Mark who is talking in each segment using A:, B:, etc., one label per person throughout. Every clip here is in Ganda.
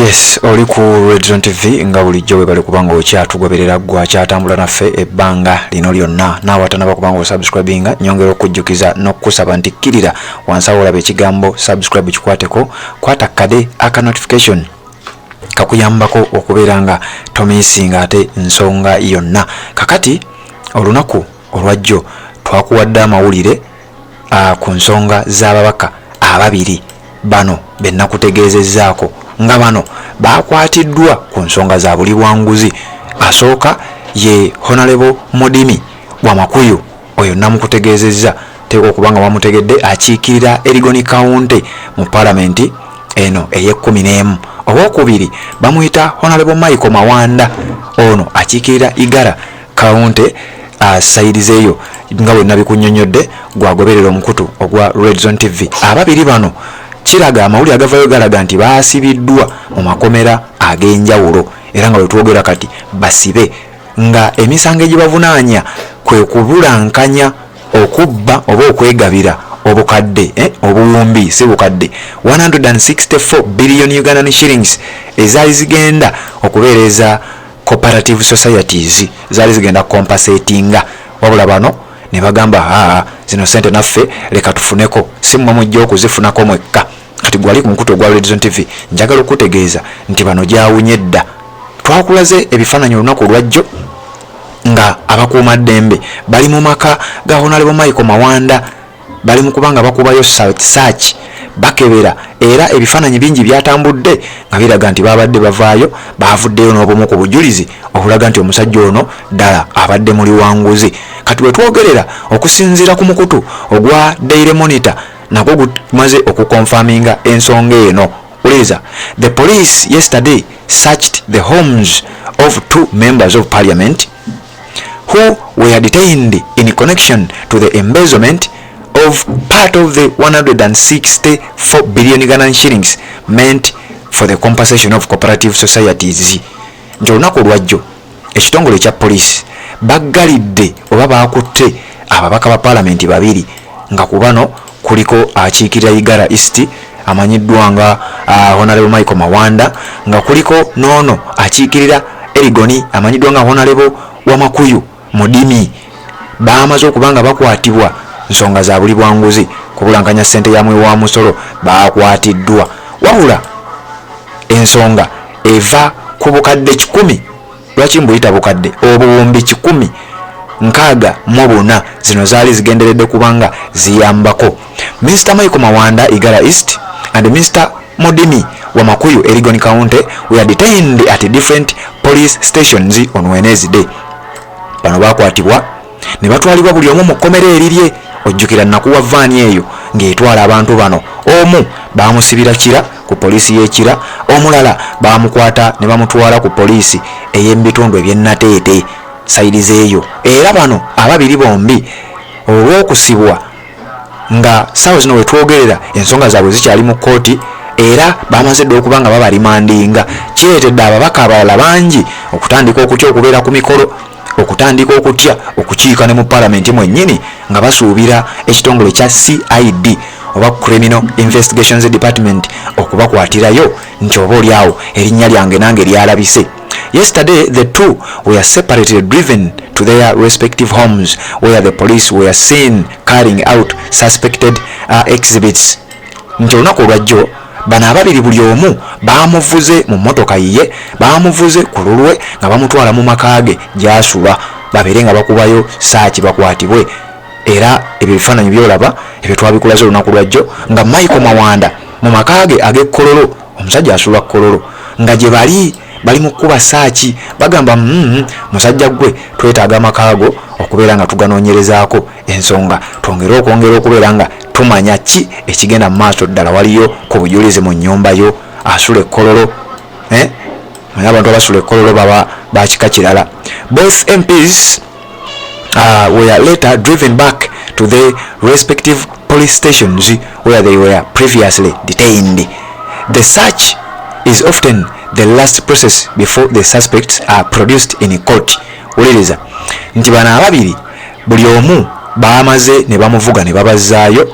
A: Yes, oli ku Redzone TV nga bulijjo. Webale kubanga okyatugoberera, gwe akyatambula naffe ebbanga lino lyonna. Naawe atanaba kubanga osubscribinga, nyongera okujjukiza n'okukusaba nti kkirira wansi awo olaba ekigambo "subscribe", kikwateko, kwata kade aka notification kakuyambako okubeera nga tomissinga ate nsonga yonna. Kakati olunaku olwajjo twakuwadde amawulire ku nsonga z'ababaka ababiri bano benakutegeezezzaako nga bano bakwatiddwa ku nsonga za buli bwanguzi. Asooka ye Honorable Mudimi Wamakuyu. Oyo namukutegeezezza, teeka okuba nga wamutegedde, akiikirira Erigoni County mu Palamenti eno ey'e11. Owokubiri bamuyita Honorable Michael Mawanda. Ono akiikirira Igara County sayirizeeyo. Nga bwe nabikunyonyodde, gwagoberera omukutu ogwa Redzone TV, ababiri bano kiraga, amawulire agavayo galaga nti baasibiddwa mu makomera ag'enjawulo, era nga bwetwogera kati basibe, nga emisango egibavunaanya kwe kubulankanya, okubba oba okwegabira obukadde, obuwumbi, si bukadde, 164 billion Ugandan shillings ezaali zigenda okubeereza cooperative societies, zaali zigenda compensatinga. Wabula bano ne bagamba, "Aa, zino sente naffe leka tufuneko, si mmwe mujja okuzifunako mwekka." Kati gwali ku mukutu ogwa Redzone TV, njagala okutegeeza nti bano gyawunye dda. Twakulaze ebifaananyi olunaku olwajjo nga abakuumaddembe bali mu maka ga Honorable Michael Mawanda, bali mu kubanga bakubayo search, bakebera, era ebifaananyi bingi byatambudde nga biraga nti babadde bavaayo, bavuddeyo n'obumu ku bujulizi obulaga nti omusajja ono ddala abadde muli wanguzi. Kati wetwogerera, okusinziira ku mukutu ogwa Daily Monitor, nagwo gumaze okuconfirminga ensonga eno. Wuliriza: "The police yesterday searched the homes of two members of parliament who were detained in connection to the embezzlement of part of the 164 billion Ugandan shillings meant for the compensation of cooperative societies." Nti olunaku olwajjo ekitongole ekya poliisi baggalidde oba bakutte ababaka ba paalamenti babiri, nga ku bano kuliko akiikirira Igara East amanyiddwa nga Honorable Michael Mawanda, nga kuliko noono akiikirira Erigoni amanyiddwa nga Honorable Wamakuyu Mudimi. Bamaze okuba nga bakwatibwa nsonga za buli bwanguzi, kubulankanya ssente ya mwe wa musolo. Bakwatiddwa, wabula ensonga eva ku bukadde 100, lwaki mbuyita bukadde, obuwumbi 164. Zino zaali zigenderedde kubanga ziyambako. Mr Michael Mawanda, Igara East, and Mr Mudimi Wamakuyu, Erigon County, were detained at different police stations on Wednesday. Bano bakwatibwa ne batwalibwa buli omu mu kkomera erirye. Ojjukira nakuwa vaani eyo ng'etwala abantu bano. Omu bamusibira Kira, ku poliisi y'Ekira, omulala bamukwata ne bamutwala ku poliisi ey'emubitundu eby'enateete sayirizeeyo. Era bano ababiri bombi olw'okusibwa, nga saawa zino wetwogerera ensonga zaabwe zikyali mu kkooti, era bamaze dda okuba nga babaremandinga. Kireetedde ababaka abalala bangi okutandika okutya okubeera ku mikolo, okutandika okutya okukiika ne mu paalamenti mwennyini, nga basuubira ekitongole kya CID oba Criminal Investigations Department okubakwatirayo, nti oba oliawo erinnya lyange nange lyalabise. Yesterday, the two were separately driven to their respective homes, where the police were seen carrying out suspected exhibits. Nti olunaku olwajjo bano ababiri buli omu bamuvuze mu mmotoka yiye, bamuvuze ku lulwe nga bamutwala mu maka ge gy'asula, babeere nga bakubayo search, bakwatibwe. Era ebyo ebifaananyi byolaba ebyo twabikulaze olunaku lwajjo nga Michael Mawanda mu maka ge ag'ekkololo, omusajja asula Kkololo, nga gye bali bali mu kkuba search, bagamba, musajja gwe twetaaga amaka go okubeera nga tuganoonyerezaako ensonga, twongere okwongera okubeera nga tumanya ki ekigenda mu maaso. Ddala waliyo ku bujulizi mu nnyumba yo?" Asula Ekkololo, eh? Naye abantu abasula Ekkololo baba bakika kirala. Both MPs were later driven back to the respective police stations where they were previously detained. The search is often the last process before the suspects are produced in court. Wuliriza nti bano ababiri buli omu bamaze ne bamuvuga ne babazzaayo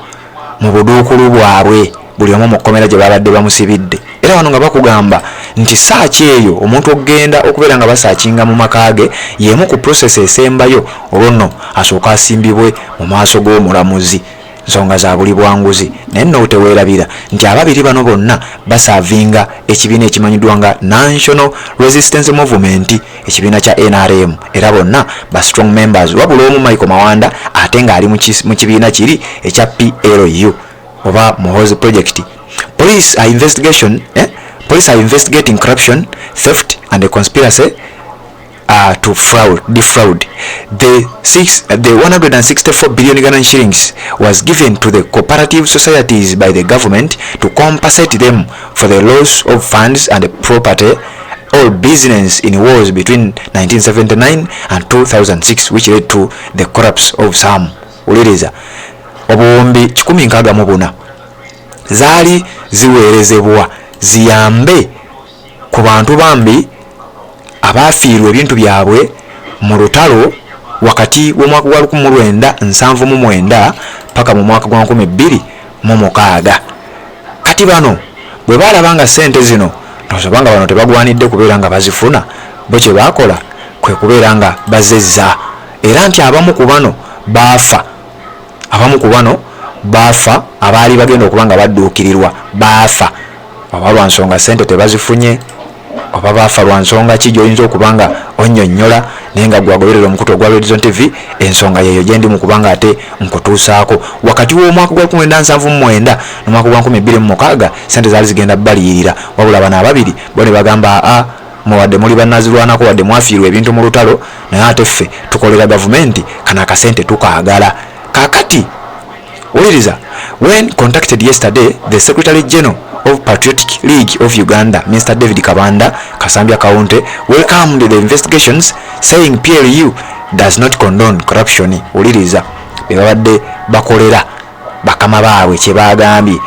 A: mu buduukulu bwabwe. Buli omu mu kkomera gye babadde bamusibidde. Era wano nga bakugamba nti search eyo, omuntu okugenda okubeera nga basearchinga mu maka ge, y'emu ku process esembayo. Olwo nno asooka asimbibwe mu maaso g'omulamuzi, nsonga za buli bwanguzi. Naye nno teweerabira nti ababiri bano bonna baservinga ekibiina ekimanyiddwa nga National Resistance Movement, ekibiina kya NRM, era bonna ba strong members, wabula omu Michael Mawanda ate ng'ali mu kibiina kiri ekya PLU oba Muhozi Project. Police are investigation, eh? Police are investigating corruption, theft and a conspiracy to fraud, defraud. The 164 billion Uganda shillings was given to the cooperative societies by the government to compensate them for the loss of funds and property or business in wars between 1979 and 2006, which led to the collapse of some. Wuliriza, obuwumbi 164 zaali ziweerezebwa ziyambe ku bantu bambi abaafiirwa ebintu byabwe mu lutalo wakati w'omwaka gwa 1979 paka mu mwaka gwa 2006. Kati bano bwe baalaba nga ssente zino nosobanga bano tebagwanidde kubeera nga bazifuna, bo kye baakola kwe kubeera nga bazezza, era nti abamu ku bano baafa, abamu ku bano baafa, abaali bagenda okuba nga badduukirirwa baafa, oba lwa nsonga ssente tebazifunye, oba baafa lwa nsonga ki gy'oyinza okuba nga onnyonnyola. Naye nga gwagoberera omukutu ogwa Redzone TV, ensonga yeeyo gye ndi mu kubanga ate nkutuusaako. Wakati w'omwaka gwa 1979 n'omwaka gwa 2006, sente zaali zigenda baliyirira, wabula bano ababiri bo ne bagamba, "Aa, mwe muli bannazirwanako, wadde mwafiirwa ebintu mu lutalo, naye ate ffe tukolera gavumenti, kano akasente tukaagala." Kaakati wuliriza, when contacted yesterday, the Secretary General of Patriotic League of Uganda, Mr David Kabanda, Kasambya County, welcomed the investigations, saying PLU does not condone corruption. Wuliriza be babadde bakolera bakama baabwe kye bagambye.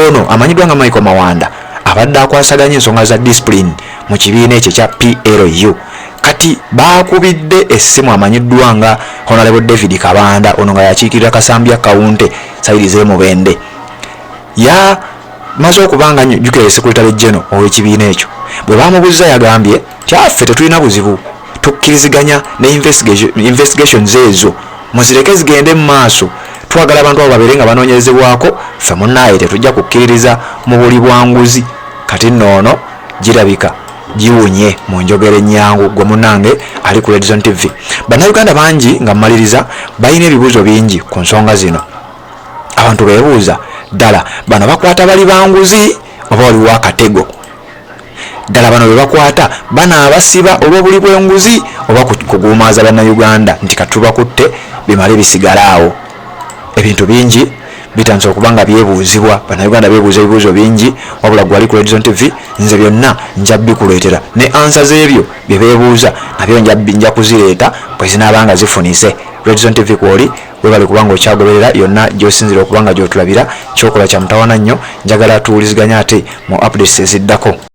A: Ono amanyiddwa nga Michael Mawanda abadde akwasaganya ensonga za discipline mu kibiina ekyo ekya PLU. Kati bakubidde essimu amanyiddwa nga Honorable David Kabanda, ono nga yakiikirira Kasambya County, side z'emubende. Yamaze okuba nga jjukira secretary general ow'ekibiina ekyo. Bwe bamubuuza yagambye kyaffe tetulina buzibu, tukkiriziganya ne investigations ezo, muzireke zigende mu maaso, twagala abantu abo babeere nga banoonyerezebwako. Ffe munnaaye tetujja kukkiririza mu buli bwanguzi. Kati nno ono girabika giwunye mu njogera ennyangu. Gwe munnange ali ku Redzone TV, Bannayuganda bangi, nga mmaliriza, balina ebibuuzo bingi ku nsonga zino. Abantu beebuuza, ddala bano bakwata bali banguzi oba waliwo akatego? Ddala bano be bakwata banaabasiba olw'obuli bw'enguzi, oba kuguumaaza Bannayuganda nti katubakutte bimale bisigale awo? Ebintu bingi bitandise okuba nga byebuuzibwa, Bannayuganda beebuuza ebibuuzo bingi. Wabula gwali ku Redzone TV, nze byonna nja bikuleetera ne answer z'ebyo bye beebuuza, nabyo nja kuzireeta bwe zinaaba nga zifunise. Redzone TV kwoli, webale kubanga okyagoberera. Yonna gyosinzira okuba nga gyotulabira, kyokola kya mutawana nnyo. Njagala tuwuliziganya ate mu updates eziddako.